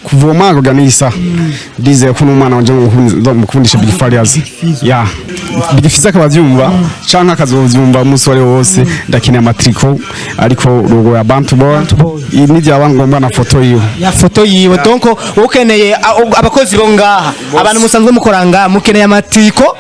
Kuva uwo mwaka kugera n'iyi, ndizeye ko n'umwana wanje mukundisha Big Farious. Ya Big Fizzo akaba avyumva canke akazovyumva umunsi wari wose, ndakeneye amatriko ariko logo ya Bantu Boy. Boy. Nivyaba ngombwa na foto yiwe. Ya foto yiwe. Donc ukeneye abakozi bo ngaha, abantu musanzwe mukora ngaha, mukeneye amatriko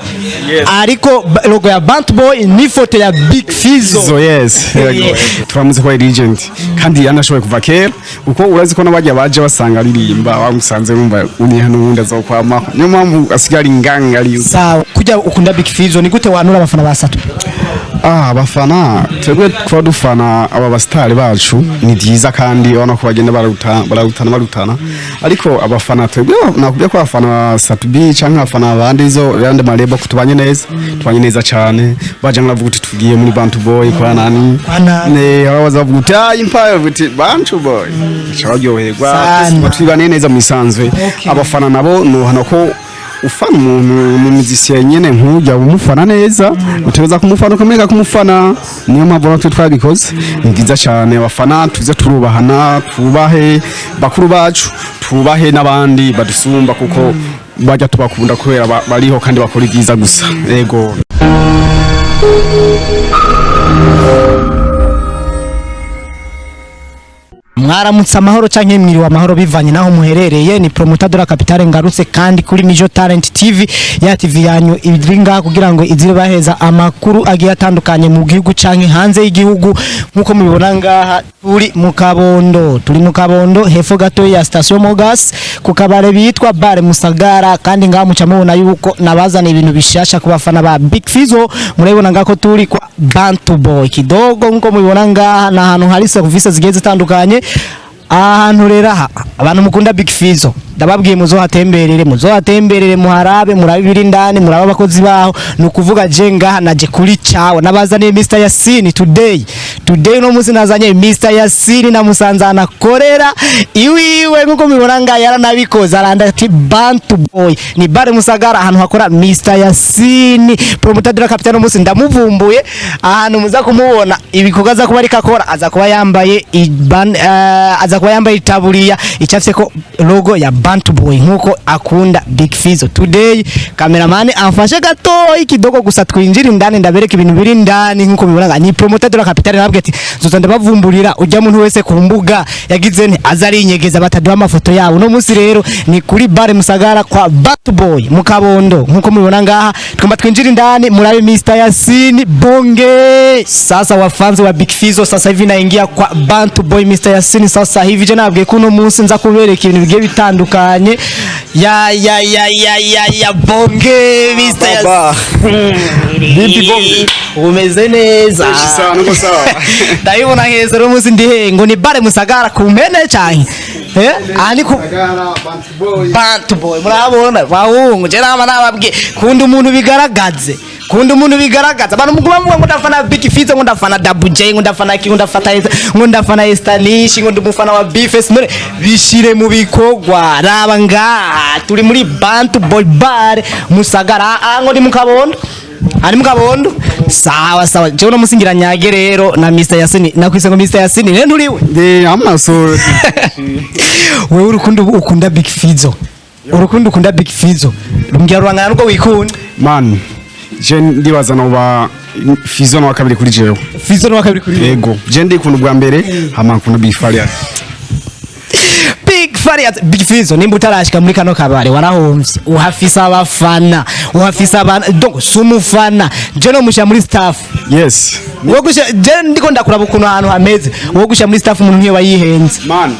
ariko logo ya Bantu Boy n'ifoto ya Big Fizzo. So yes, yego. Turamuzi ko ari legend kandi yanashoboye kuva kera, kuko urazi ko n'abajya baje basanga aririmba, bamusanze bumva uniha n'ubundi azokwamaho, niyo mpamvu asigaye ari ngangari. Sawa, kujya ukunda Big Fizzo, ni gute wanura abafana ba Sat-B? Ah, abafana twebwe kuba dufana aba basitari bacu ni byiza, kandi urabona ko bagenda bararutana barutana, ariko abafana twebwe nakubwiye ko abafana ba Sat-B canke abafana abandi zo yandi ma label ko tubanye neza, tubanye neza cyane. Baje ngaravuga uti tugiye muri Bantu Boy kwa nani? Kwa nani? Ne abaza bavuga uti ah Empire, uti Bantu Boy, baca baryoherwa. Sana. Twibane neza mu isanzwe. Abafana nabo nuhana ko ufana umuntu mu musicien nyene nk'ujya umufana neza, utegereza kumufana ukamwereka kumufana. Niyo mpamvu natwe twabikoze, ni byiza cyane. Abafana tuze turubahana, tubahe bakuru bacu, tubahe n'abandi badusumba, kuko bajya tubakunda kubera bariho kandi bakora ibyiza gusa. Yego. Mwaramutse amahoro canke mwiriwe amahoro bivanye naho muherereye. Ni Promoter de la Capitale, ngarutse kandi kuri Mijo Talent TV, ya TV yanyu iri ngaha kugira ngo izire baheza amakuru agiye atandukanye mu gihugu canke hanze y'igihugu. Nkuko mubibona ngaha turi mu Kabondo, turi mu Kabondo hepfo gato ya station Mogas, ku kabare bitwa Bar Musagara. Kandi ngaha muca mubona yuko nabazana ibintu bishasha ku bafana ba Big Fizzo. Murabibona ngako turi kwa Bantu Boy kidogo. Nkuko mubibona ngaha ni ahantu hari services zigiye zitandukanye. Ahantu rero aha, abantu mukunda Big Fizzo, ndababwiye muzohatemberere, muzohatemberere, muharabe, murabe ibiri indani, murabe abakozi baho. Ni ukuvuga je ngaha naje kuri cawe, nabazaniye Mr Yasini today. Today uno munsi nazanye Mr Yasini, namusanze anakorera iwiwe. Nkuko mubibona ngaha yaranabikoze, aranda ati Bantu Boy ni Bare Musagara, ahantu hakora Mr Yasini Promoter de la Capitale. Uno munsi ndamuvumbuye ahantu muza kumubona ibikorwa aza kuba ariko akora, aza kuba yambaye aza kuba yambaye itaburiya icafye ko logo ya Bantu Boy nkuko akunda Big Fizzo. Today cameraman amfashe gatoyi kidogo gusa twinjira indani, ndabereka ibintu biri indani. Nkuko mubibona ni Promoter de la Capitale, nabwiye ati nzoza ndabavumburira ujya muntu wese ku mbuga yagize nti aza arinyegeza bataduha amafoto yabo. No munsi rero ni kuri Bare Musagara kwa Bantu Boy mu Kabondo. Nkuko mubibona ngaha twumva twinjira indani murabe Mr Yasini Bonge. Sasa wafanzi wa Big Fizzo, sasa hivi naingia kwa Bantu Boy Mr Yasini. Sasa hivi je nabwiye ko uno munsi nza kubereka ibintu bigiye bitandukanye. Ya ya ya ya ya ya, Bonge Mr Baba. Yasini. Vipi Bonge? Umeze neza? Fresh sana, uko sawa? Ndabibona heza. Uno munsi ndi he? Ngo ni Bare Musagara ku mpene canke aha ni ku Bantu Boy. Murabona bahungu, je nama nababwiye kunda umuntu bigaragaze, kunda umuntu bigaragaza. Abantu muguma muvuga ngo ndafana Big Fizzo, ngo ndafana Double J, ngo ndafana ki, ngo ndafata ngo ndafana Estanish, ngo ndi umufana wa Bface. None bishire mu bikorwa. Raba ngaha turi muri Bantu Boy Bar Musagara. Ah, ngo ndi mu Kabondo, ari mu Kabondo. Sawa sawa, jewe no musingira nyage rero na Mr Yasini. Nakwise ngo Mr Yasini rero nturiwe. Ndi amaso. Wewe urukundo ukunda Big Fizzo, urukundo ukunda Big Fizzo rumbwira rurangana nubwo wikunda? Man, je ndibaza noba Fizzo no wa kabiri kuri jewe. Fizzo no wa kabiri kuri? Yego, je ndikunda ubwa mbere, hama nkunda Big Farious. Big Farious, Big Fizzo, nimba utarashika muri kano kabare warahomvye. Uhafise abafana, uhafise abana, donc si umufana, je no mushyira muri staff. Yes. Wo gushyira, je ndiko ndakuraba ukuntu ahantu hameze, wo gushyira muri staff umuntu ntiyo yihenze. Man,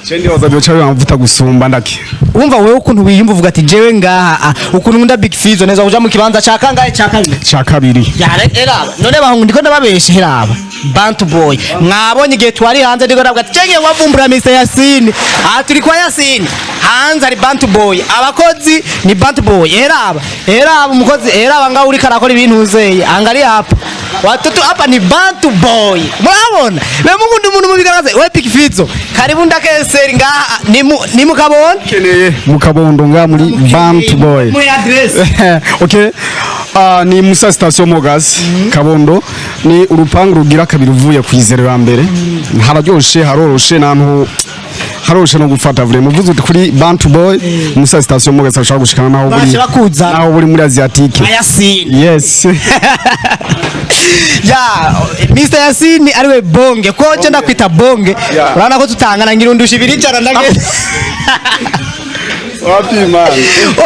je ndibaza byoca bamavuta gusumba ndake. Wumva wewe ukuntu wiyumva uvuga ati jewe ngaha ukuntu nkunda Big Fizzo neza kuja mu kibanza ca kangahe? Ca kabiri? Ca kabiri. Yare eraba none bahungu, ndiko ndababesha? Heraba Bantu Boy, mwabonye igihe twari hanze ndiko ndavuga ati cenge wavumbura Mr Yasini. Aha turi kwa Yasini, hanze ari Bantu Boy, abakozi ni Bantu Boy. Heraba, heraba umukozi, heraba ngaho uriko arakora ibintu uzeye. Angalia hapa watoto, hapa ni Bantu Boy. Murabona be mukunda umuntu mubigaragaze. We Big Fizzo, karibu ndakeseri ngaha ni mu Kabondo. Keneye mu Kabondo nga muri Bantu Boy. Muri address. Okay. Ni Musa station Mogas Kabondo, ni urupangu rugira kabiri uvuye ku izero ya mbere. Hararyoshe, haroroshe, nantu Haroshe no gufata vraiment. Uvuze uti kuri Bantu Boy musa station, mugasa ushaka gushikana naho buri Bace bakuza. naho buri muri Asiatique. Yasini. Yes. Ya Mr Yasini, ariwe Bonge, ko je ndakwita Bonge. Yeah. Urabona ko tutangana, ngira undusha 100 ndageze. Wapi man.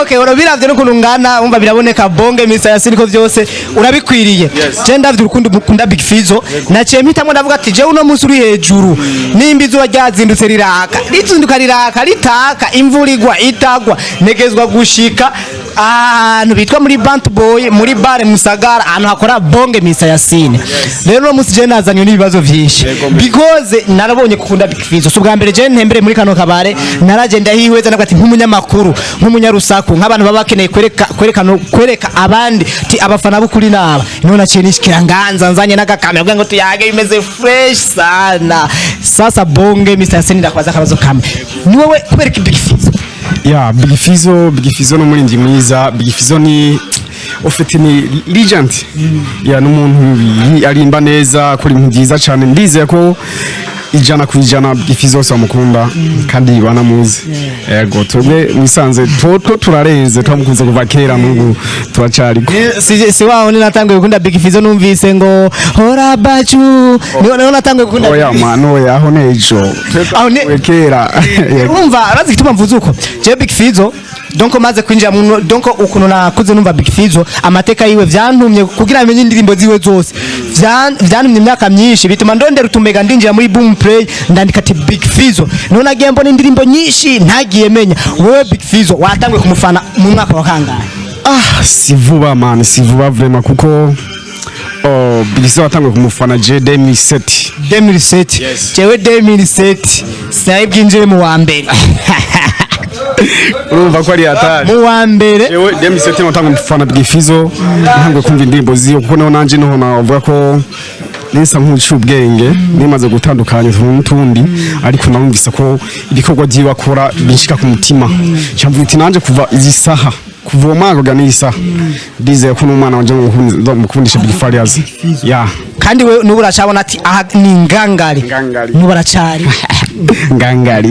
Okay, urabiravye n'ukuntu ngana, umva biraboneka, Bonge Mr Yasini, ko vyose urabikwiriye. Yes. Je ndavye urukundo mukunda Big Fizzo, naciye mpitamwo ndavuga ati je uno munsi uri hejuru, nimba izuba ryazindutse riraka, rizinduka riraka, ritaka, imvura igwa itagwa, negezwa gushika ahantu bitwa muri Bantu Boy, muri bar Musagara, ahantu hakora Bonge Mr Yasini. Rero uno munsi je nazanywe n'ibibazo vyinshi because narabonye gukunda Big Fizzo si ubwa mbere. Je ntembere muri kano kabare, naraje ndahihweza, navuga ati nk'umunyamakuru, nk'umunyarusaku, nk'abantu baba bakeneye kwereka kwerekana kwereka abandi ti abafana b'ukuri naba niho naciye nishikira nganza nzanye n'agakamera kugira ngo tuyage bimeze fresh sana. Sasa Bonge Mr Yasini, ndakwaza akabazo kamwe: ni wowe, kubereka Big Fizzo? Ya, Big Fizzo, Big Fizzo ni umuririmbyi mwiza. Big Fizzo ni ufite ni legend ya n'umuntu arimba neza, akora ibintu byiza cyane. Ndizeye ko 100% Big Fizzo bose bamukunda kandi banamuzi. Yego, twebwe musanze two turarenze, twamukunze kuva kera, n'ubu turacariko. Si waho ni natanguye gukunda Big Fizzo, numvise ngo hora bacu, niho natanguye gukunda. Oya man, oya, aho nejo. Aho ne- Kera. Yego. Urumva arazi igituma mvuze uko. Je Big Fizzo, donc maze kwinjira mu, donc ukuntu nakuze numva Big Fizzo, amateka yiwe vyantumye kugira amenye indirimbo ziwe zose. Vyantumye imyaka myinshi, bituma ndondera utumega, ndinjira muri Boom Play, ndandika ati Big Fizzo, none nagiye mbona indirimbo nyinshi ntagiye menya. Wewe Big Fizzo watanguye kumufana mu mwaka wa kangahe? Ah, si vuba man, si vuba vraiment, kuko oh, Big Fizzo watanguye kumufana je 2007. 2007? Yes. Jewe 2007 sinari bwinjire mu wa mbere. Urumva ko ari hatari. Mu wa mbere. Jewe 2007 natanguye kumufana Big Fizzo, ntanguye kumva indirimbo ziyo, kuko naho nanje niho navuga ko nisa nk'uciye ubwenge, nimaze gutandukanya utuntu n'utundi, ariko narumvise ko ibikorwa byiwe akora binshika ku mutima, cyamvuga iti nanje kuva izi saha, kuva uwo mwaka kugana iyi saha, ndizeye ko n'umwana wanje mukundisha Big Farious ya. Kandi we nubu uracabona ati aha ni ngangari? Ngangari. Nubu aracari Ngangari.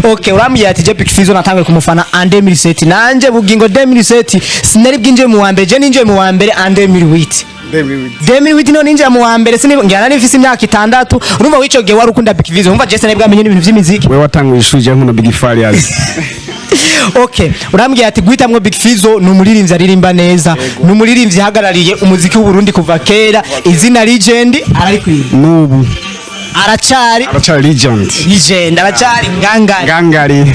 Okay, urambwiye ati je Big Fizzo natanguye kumufana en 2007, nanje bugingo 2007 sinari bwinjiye mu wa mbere. Je ninjiye mu wa mbere en 2008. 2008 niho ninjiye mu wa mbere, sini ngira nari mfise imyaka 6. Urumva w'ico gihe wari ukunda Big Fizzo, urumva je sinari bwamenye n'ibintu vy'imiziki. Wewe watanguye ishuri, je nkunda Big Farious. Okay, urambwiye ati guhitamwo Big Fizzo ni umuririmbyi aririmba neza, ni umuririmbyi ihagarariye umuziki w'u Burundi kuva kera, izina legend ararikwiye. N'ubu Aracari aracari legend. Legend, aracari ngangari. Ngangari.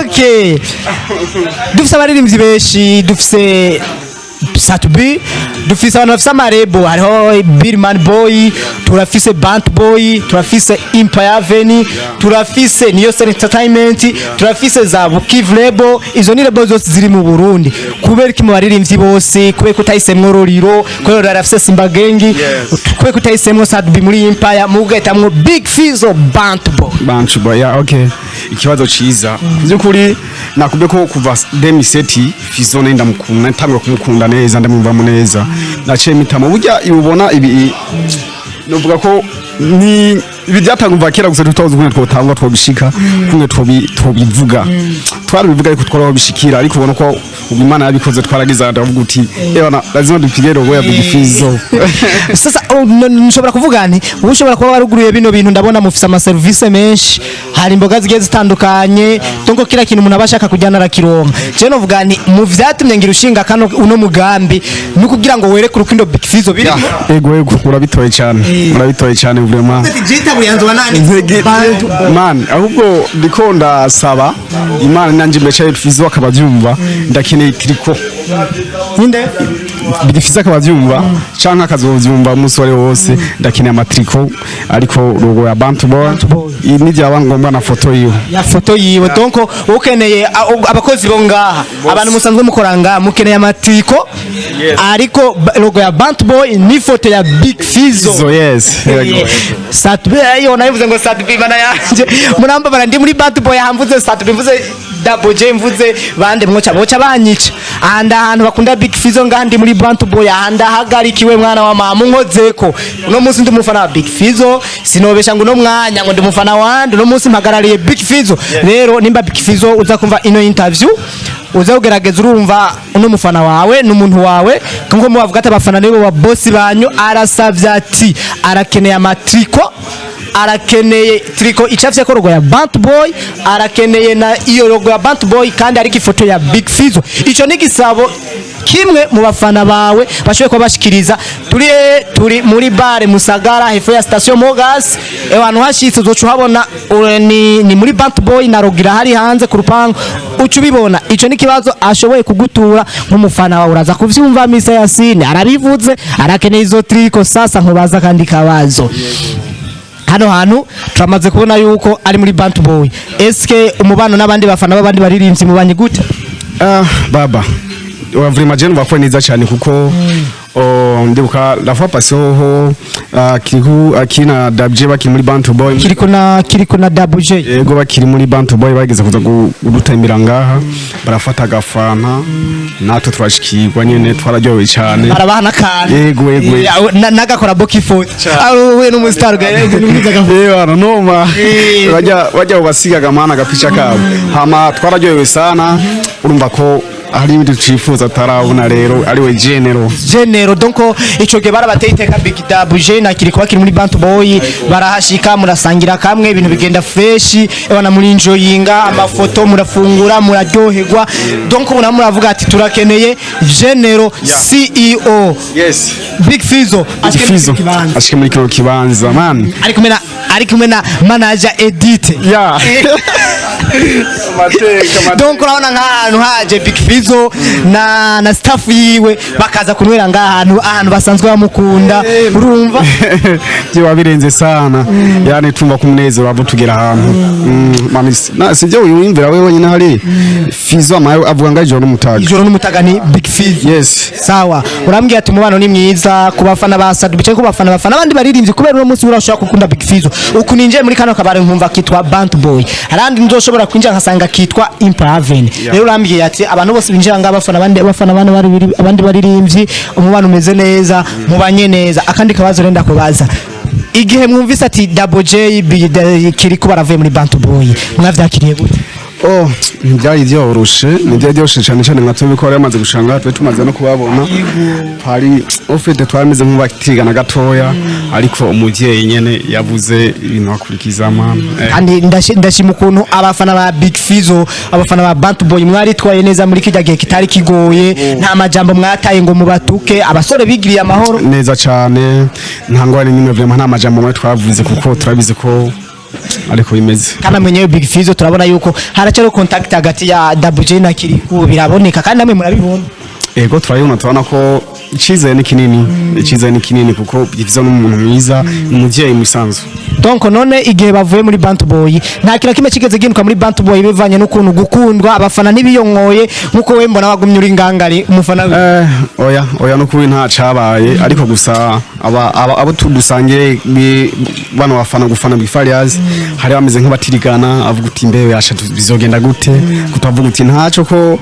Okay, dufise abaririmbyi benshi, dufise Sat-B, dufise abantu bafise ama label, hariho Billman Boy, turafise Bant Boy, turafise Empire Avenue, turafise Niyo Entertainment, turafise za Bukiv Label. Izo ni label zose ziri mu Burundi. Kubera iki mu baririmbyi bose, kubera ko utahisemwo Roriro, kubera Roriro arafise Simba Gang, kubera ko utahisemwo Sat-B muri Empire, mugahitamwo Big Fizzo Bant Boy? Bantu Boy, ya, okay, ikibazo ciza. Byukuri nakubye ko kuva 2007 Fizzo nari ndamukunda, ntangura kumukunda neza, ndamwumvamo neza, naciye mpitamo. Burya ubona ibi, novuga ko ni ibi byatanga kuva kera, gusa tutazi ukuntu twotangwa, twobishika kumwe, twobivuga, twarabivuga ariko twarabishikira. Ariko ubona ko ubu Imana yabikoze, twaragize, ndavuga uti ewana lazima dupige logo ya Big Fizzo. Sasa oh, nshobora kuvuga nti wowe ushobora kuba waruguruye bino bintu, ndabona mufise amaserivisi menshi, hari imboga zigiye zitandukanye, donc kila kintu umuntu aba ashaka kujyana arakironka. Je novuga nti mu vyatumye ngira ushinga kano uno mugambi ni ukugira ngo wereke urukundo Big Fizzo birimo. Ego ego, urabitoye cyane, urabitoye cyane vraiment. Man, ahubwo ndiko ndasaba Imana nanje mbere Fizzo akaba abyumva, ndakeneye tricot. Ninde? Big Fizzo akaba abyumva canke akazovyumva umunsi wari wose, ndakeneye ama tricot ariko logo ya Bantu Boy. Boy. Nibyaba ngombwa na foto yiwe. Ya foto yiwe. Donc ukeneye abakozi bo ngaha, abantu musanzwe mukora ngaha, mukeneye ama tricot ariko logo ya Bant Boy ni foto ya Big Fizzo. So yes, yego. Sat-B ayo nabivuze ngo Sat-B, mana yanje, murambabara, ndi muri Bant Boy, hamvuze Sat-B, mvuze Double J, mvuze bande, mwoca boca banyica. Anda ahantu bakunda Big Fizzo ngaha ndi muri muri Bantu Boy. Aha ndahagarikiwe, mwana wa mama, unkozeko. Uno munsi ndi umufana wa Big Fizzo, sinobesha ngo uno mwanya ngo ndi umufana wandi. Uno munsi mpagarariye Big Fizzo. Rero nimba Big Fizzo uza kumva ino interview, uza kugerageza, urumva uno mufana wawe n'umuntu wawe, nkuko mubavuga ati abafana nibo ba boss banyu. Arasavye ati arakeneye amatriko, arakeneye triko icafye ko logo ya Bantu Boy, arakeneye na iyo logo ya Bantu Boy kandi ariko ifoto ya Big Fizzo. Ico ni gisabo kimwe mu bafana bawe bashoboye kuba bashikiriza. Turi muri bare Musagara, hepfo ya station Mogas. Ewantu hashitse uzoca uhabona, ni muri Bantu Boy na logo irahari hanze ku rupangu, uca ubibona. Ico ni kibazo ashoboye kugutura nk'umufana wawe, uraza kuvyumva. Misa Yasine arabivuze, arakeneye izo triko. Sasa nkubaza kandi kabazo: hano hantu turamaze kubona yuko ari muri Bantu Boy, eske umubano n'abandi bafana b'abandi baririmbyi mubanye gute? Ah, baba wa vraiment je numva ko neza cyane, kuko ndibuka la fois passée hoho Kiriku akina Dabje bakiri muri Bantu Boy. Kiriko na Double J. Yego, bakiri muri Bantu Boy bageze kuza kudutembera ngaha, barafata agafanta natwe turashikirwa nyene, twararyohewe cyane. Barabaha n'akantu. Yego. N'agakora bokifoto uhuye n'umustar. Bana noma bajya basigaga mana agapica kabo, hama twararyohewe sana. Urumva ko hari ibindi twifuza atarabona, rero ariwe General. General. Donc ico gihe barabateye iteka Big Double J na Kiriko bakiri muri Bantu Boy, barahashika, murasangira kamwe, ibintu bigenda fresh, ebana muri enjoyinga amafoto, murafungura, muraryoherwa. Donc ubu namwe muravuga ati turakeneye General CEO Yes. Big Fizzo ashike muri Fizo kino kibanza. Ashike muri kino kibanza, man. Ari kumwe na manager Edith. Ya, amateka. Donc urabona nk'ahantu haje Big Fizzo na staff yiwe, bakaza kunywera ngahantu, ahantu basanzwe bamukunda, urumva byo birenze sana. Yani tumva ko umunezero wava tugera ahantu. Mami, na sijyo wiyumvira wewe wenyine, hari Fizo amaye avuga ngo ijoro n'umutaga. Ijoro n'umutaga ni Big Fizzo. Yes. Sawa, urambwiye ati umubano ni mwiza ku bafana ba Sadu, bicaye ku bafana bafana abandi baririmbyi, kubera uno munsi urashobora gukunda Big Fizzo. Uku ninjiye muri kano kabare nkumva kitwa Bantu Boy, harandi nzoshobora kwinjira nkasanga kitwa Impraven. Rero urambwiye ati abantu bose binjira ngaha bafana abandi, bafana abandi abandi baririmbyi, umubano umeze neza, mubanye neza. Akandi kabazo renda kubaza: igihe mwumvise ati Double J Kiriko baravuye muri Bantu Boy, mwavyakiriye gute? Oh, ntibyari byoroshe, ntibyari byoroshe cyane cyane nka twebwe ko bari bamaze gushanga, twe tumaze no kubabona, twari ufite twarameze nk'ubatigana gatoya, ariko umuvyeyi nyene yavuze ibintu akurikizama. Kandi ndashima ukuntu abafana ba Big Fizzo, abafana ba Bantu Boy mwaritwaye neza muri kijya gihe kitari kigoye. Nta majambo mwataye ngo mubatuke, abasore bigiriye amahoro. Neza cyane, nta ngorane n'imwe vraiment, nta majambo mwe twavuze kuko turabizi ko ariko bimeze. Kandi mwenyewe Big Fizzo turabona yuko haracyariho contact hagati ya Double J na Kirikou, biraboneka kandi namwe murabibona. Ego, turabibona, turabona ko icyizere ni kinini, icyizere ni kinini kuko Big Fizzo ni umuntu mwiza, ni umuvyeyi musanzwe. Donc none igihe bavuye muri Bantu Boy, nta kintu na kimwe kigeze gihinduka muri Bantu Boy bivanye n'ukuntu gukundwa, abafana ntibiyonkoye nkuko we mbona wagumye uri ngangari umufana we? Oya oya, nukuri nta cabaye, ariko gusa aba abo tudusangiye bano bafana gufana Big Farious hari bameze nk'abatirigana, avuga uti mbewe yasha bizogenda gute, kutavuga uti ntaco ko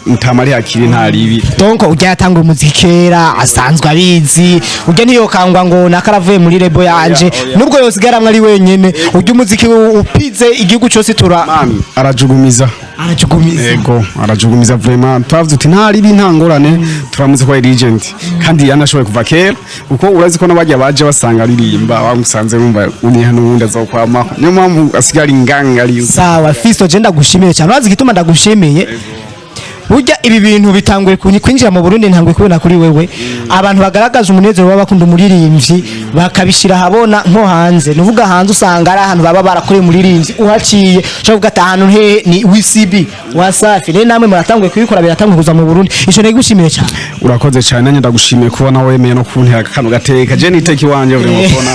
mutamari hakiri nta ribi. Donc ujya yatanga umuziki kera, asanzwe abizi, ujya ntiyokangwa ngo nakaravuye muri label yanje. Oya. Nubwo yosigaramwe ari wenyene, ujya umuziki upize igihugu cyose tura Man, arajugumiza. Arajugumiza. Ego, arajugumiza vraiment. Twavuze uti nta ribi, nta ngorane, turamuzi ko ari legend kandi yanashoboye kuva kera, kuko urazi ko n'abajya baje basanga aririmba bamusanze, bumva uniha n'ubundi azokwamaho, niyo mpamvu asigara ingangari. Sawa Fisto, je ndagushimiye cyane. Urazi igituma ndagushimiye? Burya ibi bintu bitanguye kwinjira mu Burundi, ntanguye kubona kuri wewe abantu bagaragaza umunezero baba bakunda umuririmbyi bakabishira ahabona. Nko hanze, nuvuga hanze usanga ari ahantu baba barakoreye umuririmbyi, uhaciye ushobora kuvuga ati ahantu hehe ni WCB Wasafi. Rero namwe muratanguye kubikora, biratanguye kuza mu Burundi, ico nigushimiye cyane. Urakoze cyane, nanjye ndagushimiye kubona wemeye no kuntera kano gateka. Je niteka iwanje buri kubona.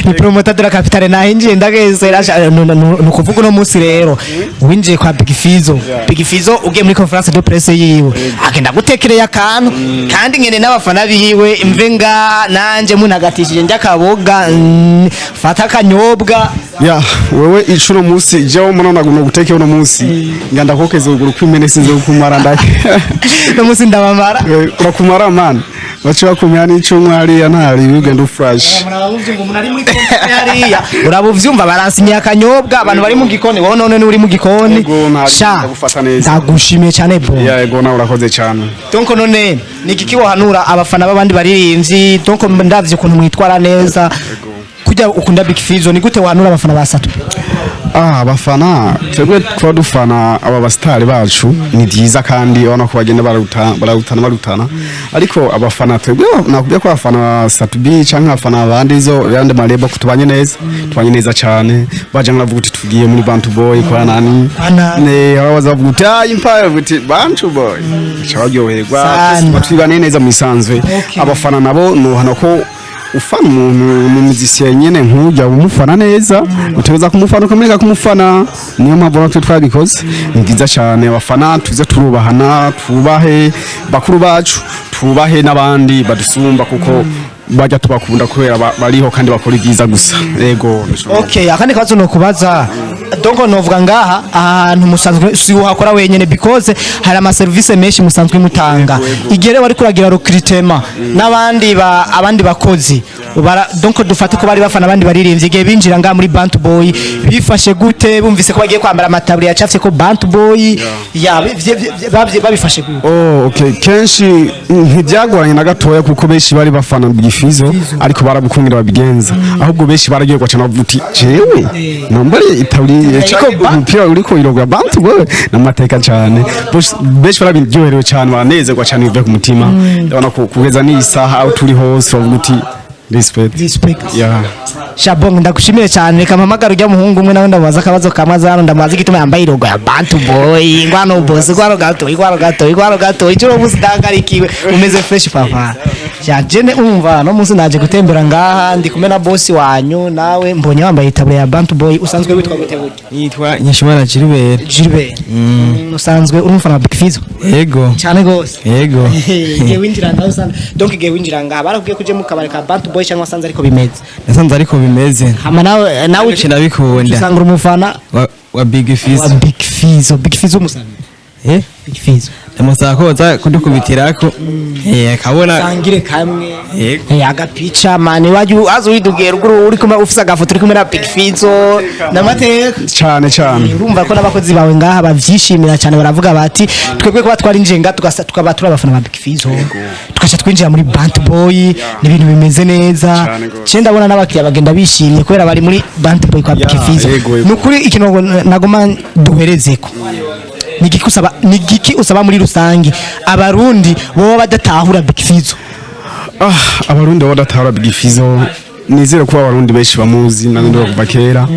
Ni promoter de la capitale, nahinjiye ndagesera. Ni ukuvuga uno munsi rero winjiye kwa Big Fizzo. Big Fizzo ugiye muri conference. conférence de presse yiwe, agenda gutekereye akantu, kandi ngene n'abafana biwe mve nga nanje munagatishije njya kaboga, fata akanyobwa. Ya wewe, ico uno munsi jewe murabona no guteke uno munsi nganda kokeze uguru kwimene, sinze kumara ndake. No munsi ndabamara. Urakumara man, bace bakumya n'ico hariya ntari ugenda ufresh. Hariya urabuvyumva, baransinyiye akanyobwa abantu bari mu gikoni. Wowe none uri mu gikoni? Yego, Sha, ndagufata neza. Ndagushimiye cyane, bro. Ya, yego, nawe urakoze cyane. Donc none ni igiki wohanura abafana b'abandi baririmbyi? Donc ndavye ukuntu mwitwara neza kujya ukunda Big Fizzo, ni gute wohanura abafana ba Sat-B? Ah, abafana twebwe kuba dufana aba basitari bacu ni byiza, kandi urabona ko bagenda bararutana barutana, ariko abafana twebwe nakubwiye ko abafana ba Sat-B canke abafana abandi zo yandi ma label tubanye neza, tubanye neza cyane. Baje nkavuga uti tugiye muri Bantu Boy kwa nani? Kwa nani? Ne abaza bavuga uti ah Empire, uti Bantu Boy, baca baryoherwa. Sana. Twibane neza mu isanzwe. Abafana nabo nuhana ko ufana umuntu mu musicien nyene nk'ujya umufana neza, utegereza kumufana ukamureka kumufana. Niyo mpamvu natwe twabikoze, ni byiza cyane. Abafana tuze turubahana, tubahe bakuru bacu, tubahe n'abandi badusumba, kuko bajya tubakunda kubera bariho kandi bakora ibyiza gusa. Yego. Okay, akandi kabazo no kubaza, donc novuga ngaha ahantu musanzwe si uhakora wenyene, because hari ama service menshi musanzwe mutanga. Igihe rero wari kuragira recrutement n'abandi ba abandi bakozi bara, donc dufate ko bari bafana abandi baririmbye, igihe binjira ngaha muri Bantu Boy bifashe gute? Bumvise ko bagiye kwambara amataburiya yacafye ko Bantu Boy ya babifashe gute? Oh, okay. Kenshi ntibyagoranye na gatoya, kuko benshi bari bafana Big Fizzo, ariko barabukungira babigenza. Ahubwo benshi bararyoherwa cyane, bavuga uti jewe nambare itaburiye cyangwa umupira uriko iroga Bantu Boy n'amateka cyane. Benshi barabiryoherewe cyane, baranezerwa cyane bivuye ku mutima. Ndabona ko kugeza n'iyi saha aho turi hose bavuga uti respect. Respect. Yeah. Shabong, ndagushimiye cyane. Reka mpamagara ujya muhungu umwe, nawe ndamubaza akabazo kamwe hano, ndamubaza igituma yambaye ilogo ya Bantu Boy. Ngwano boss, ngwano gato, ngwano gato, ngwano gato. Icyo munsi ndangarikiwe, umeze fresh papa. Ya jene, umva no munsi naje gutembera ngaha, ndi kumwe na boss wanyu, nawe mbonye wambaye itaburiya ya Bantu Boy. Usanzwe witwa gute burya? Nitwa Nyeshimana Gilbert. Gilbert. Usanzwe uri umufana wa Big Fizzo? Yego. Cyane gose? Yego. Igihe winjira ngaha usanzwe, donc igihe winjira ngaha barakubwiye ko uje mu kabari ka Bantu Boy cyangwa wasanze ariko bimeze? Nasanze ariko bimeze. Hama nawe Nawe ndabikunda. usanga uri umufana wa Big wa Fizzo. Big Fizzo. Big Fizzo umusanzwe? Eh? Big Fizzo. Ndamusaba ko baza kudukubitirako. Eh, akabona. Sangire kamwe. Yego. Eh, agapica mani wajyu azo widugiye ruguru uri kumwe ufise agafoto uri kumwe na Big Fizzo n'amateka. Cyane cyane. Urumva ko n'abakozi bawe ngaha bavyishimira cyane, baravuga bati twebwe kuba twarinjiye ngaha tugasa tukaba turi abafana ba Big Fizzo, tugasha twinjira muri Bantu Boy, ni ibintu bimeze neza. Cyane gose. Ce ndabona n'abakiriya bagenda bishimye kubera bari muri Bantu Boy kwa Big Yeah, Fizzo. yego. Nukuri ikintu nagoma duherezeko, ni igiki usaba, ni igiki usaba muri rusange abarundi boba badatahura Big Fizzo? Ah, abarundi baba badatahura Big Fizzo, nizere ko abarundi benshi bamuzi nandi kuva kera.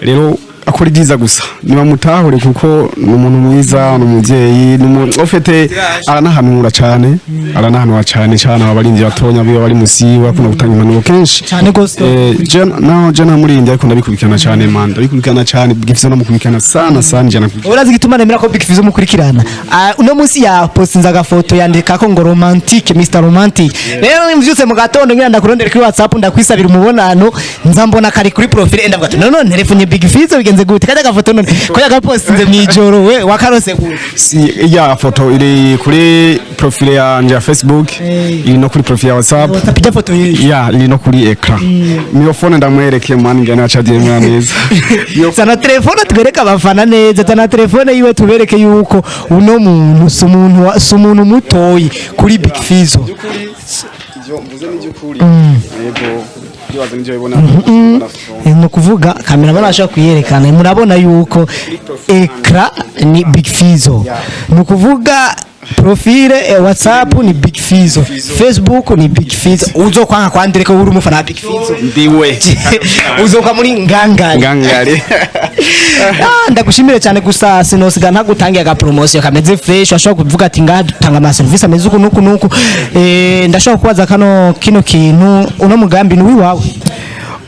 Rero akora ibyiza gusa, nibamutahure kuko ni umuntu mwiza, ni umuvyeyi, ni umuntu ufite, aranahanura cyane, aranahanura cyane cyane aba barinzi batonya biba bari musi, bakunda gutanga impanuro kenshi. Cyane gose. Eh, je naho je namurindi, ariko ndabikurikirana cyane man, ndabikurikirana cyane Big Fizzo, namukurikirana sana sana je nakurikirana. Urazi igituma nemera ko Big Fizzo mukurikirana? Ah, uno munsi yapostinze agafoto yandika ko ngo romantique, Mr Romantic. Rero mvyutse mu gatondo ngira ndakurondera kuri WhatsApp ndakwisabira umubonano, nza mbona kari kuri profile, ndavuga ati none telephone Big Fizzo bigenze gute? Kajya agafoto none ko yagapostinze mwijoro, we wakarose gute? Si ya foto iri kuri profile yanje ya Facebook, iri no kuri profile ya WhatsApp. WhatsApp ijya foto yejo. Ya, iri no kuri écran niyo phone ndamwerekeye mani ngene aca neza. Niyo. Zana telefone twereke abafana neza, zana telefone yiwe tubereke yuko uno muntu si umuntu mutoyi kuri Big Fizzo. Ibyo mvuze ni by'ukuri, yego, ndibaza nibyo bibona. Ni ukuvuga cameraman ashobora kuyerekana, murabona yuko écran ni Big Fizzo, ni ukuvuga profile WhatsApp ni Big Fizzo, Facebook ni Big Fizzo. Uzokwanga kwandire ko uri umufana wa Big Fizzo? Ndiwe. Uzokwa muri ngangari. Ngangari. Ah, ndagushimire cyane gusa sinosiga ntagutangiye aga promotion kameze fresh. Ashobora kuvuga ati ngaha dutanga ama service ameze uku nuku nuku. Ndashobora kubaza kano kino kintu, uno mugambi ni uwiwawe?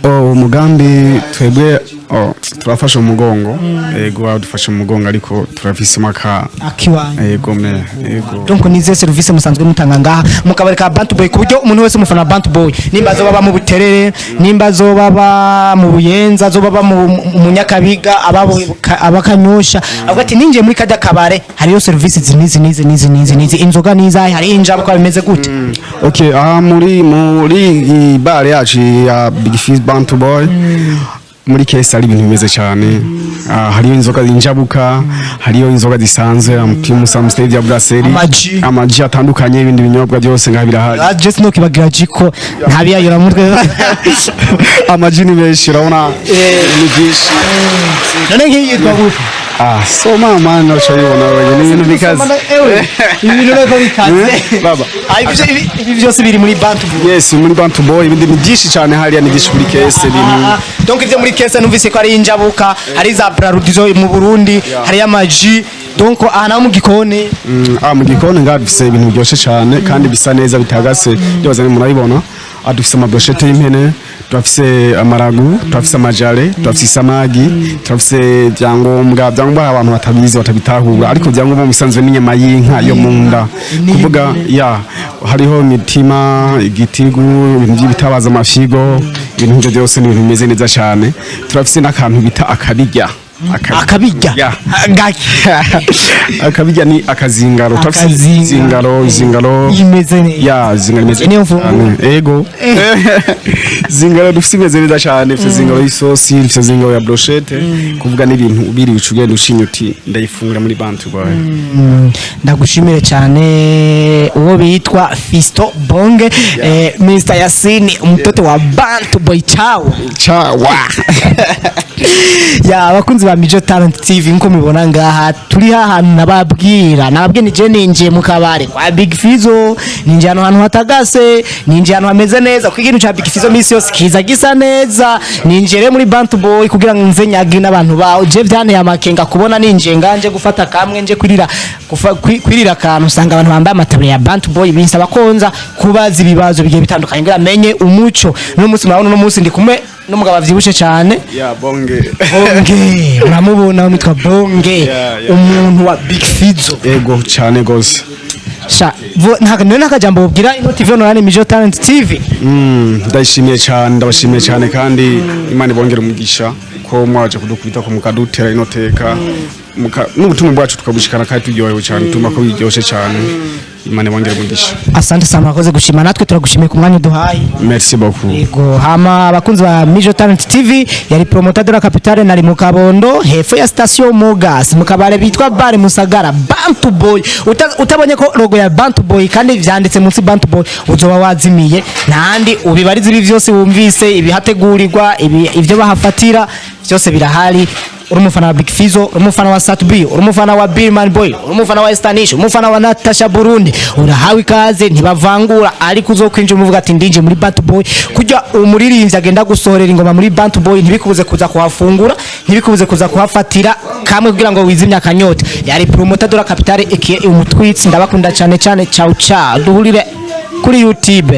Oh, umugambi twebwe Oh, turafashe umugongo, yego, badufashe mu mugongo, ariko turafisemo aka Akiwanyu. Yego me, yego. Donc nize service musanzwe mutanga ngaha mu kabari ka Bantu Boy, ku buryo umuntu wese umufana wa Bantu Boy, nimba azoba aba mu Buterere, nimba azoba aba mu Buyenza, azoba aba mu Nyakabiga, abakanyosha, avuga ati ninjiye muri kajya kabare hariyo service izi n'izi n'izi n'izi n'izi n'izi, inzoga n'izahe, hari injabwa, bimeze gute? Okay, aha muri iyi bar yacu ya Big Fizz Bantu Boy, muri caisse hari ibintu bimeze cyane. Ah, hariyo inzoga zinjabuka, hariyo inzoga zisanzwe, Primus, Amstel, ya Brasserie, Amaji. Amaji atandukanye, ibindi binyobwa byose ngaha birahari. Ah, just no kibagira jiko ntabiyayura mutwe. Amaji ni menshi, urabona ni byinshi. None nk'iyi yitwa gute? Ah, so mama nacayibona wewe, ni ibintu bikaze. Ewe, ibi bintu nako bikaze. Eh, baba. Ah, ibi byose biri muri Bantu Boy? Yes, muri Bantu Boy. Ibindi ni byinshi cyane hariya, ni byinshi kuri caisse, ibintu. Ah, donc ivyo muri caisse numvise ko ari injabuka, hari za Brarudi zo mu Burundi, hari amaji. Donc aha naho mu gikoni? Ah, mu gikoni ngaha dufise ibintu biryoshye cyane kandi bisa neza bitagase byose, murabibona. Ah, dufise amabrochette y'impene, turafise amaragu, turafise amajare, turafise isamagi, turafise byangombwa abantu batabizi batabitahura, ariko byangombwa mu bisanzwe n'inyama y'inka yo mu nda, kuvuga ya hariho imitima, igitigu, ibintu by'ibitabaza, amafyigo, ibintu nk'ivyo byose ni ibintu bimeze neza cyane. Turafise n'akantu bita akabirya. Akabirya? Ya. Ngaki? Akabirya ni akazingaro. Turafise Akazingaro. zingaro, zingaro. Imeze neza. Ya, zingaro imeze Niyo mfungura. cyane. Ego, zingaro dufise imeze neza cyane. Dufise zingaro y'isosi, dufise zingaro ya brochette, kuvuga n'ibintu ubiri uca ugenda ushinya uti ndayifungura muri Bantu Boy. Ndagushimire cyane, uwo bitwa Fisto Bonge, Mr Yasini, umutoto wa Bantu Boy. Ciao. Ciao. Ya, abakunzi ba Mijo Talent TV, nkuko mubibona ngaha turi hahantu nababwira, nababwiye ni je ninjiye mu kabare kwa Big Fizzo, ninjiye ahantu hatagase, ninjiye ahantu hameze neza, kuko ikintu ca Big Fizzo misi yose kiza gisa neza. Ninjiye rero muri Bantu Boy kugira ngo nze nyage n'abantu baho. Je vyanteye amakenga kubona ninjiye nganje gufata kamwe, nje kwirira kwirira akantu, usanga abantu bambaye amataburiya ya Bantu Boy, binsaba konza kubaza ibibazo bigiye bitandukanye kugira menye umuco. N'uno munsi murabona, uno munsi ndi kumwe n'umugabo avyibushe cyane. Ya, Bonge. Bonge, uramubona, witwa Bonge, Yeah. umuntu wa Big Fizzo. Ego cyane gose. Sha nta none nakajambo ubwira ino TV online Mijo Talent TV? Ndayishimiye cyane, ndabashimiye cyane, kandi Imana ibongere umugisha ko mwaje kudukubita ko mukadutera ino teka, n'ubutumwa bwacu tukabushikana kandi turyohewe cyane, tuma ko biryoshe cyane. Imana ibongere umugisha. Asante sana, mwakoze gushima, natwe turagushimiye ku mwanya uduhaye. Merci beaucoup. Yego, hama abakunzi ba Mijo Talent TV, yari promoter de la capitale, nari mu Kabondo, hepfo ya station Mogas, mu kabare bitwa Bar Musagara Bantu Boy. Utabonye ko logo ya Bantu Boy kandi vyanditse munsi Bantu Boy, uzoba wazimiye. Ntandi ubibariza ibi vyose wumvise, ibihategurirwa, ibi ivyo bahafatira byose birahari. Uri umufana wa Big Fizzo, uri umufana wa Sat B, uri umufana wa Billman Boy, uri umufana wa Estanish, uri umufana wa Natasha Burundi, urahawe ikaze, ntibavangura. Ariko uzokwinjira umuvuga ati ndinje muri Bantu Boy, kujya umuririmbyi agenda gusohorera ingoma muri Bantu Boy, ntibikubuze kuza kuhafungura, ntibikubuze kuza kuhafatira kamwe kugira ngo wizimye akanyota. Yari promoter de la capitale, ikiye umutwitsi. Ndabakunda cyane cyane. Ciao ciao, duhurire kuri YouTube.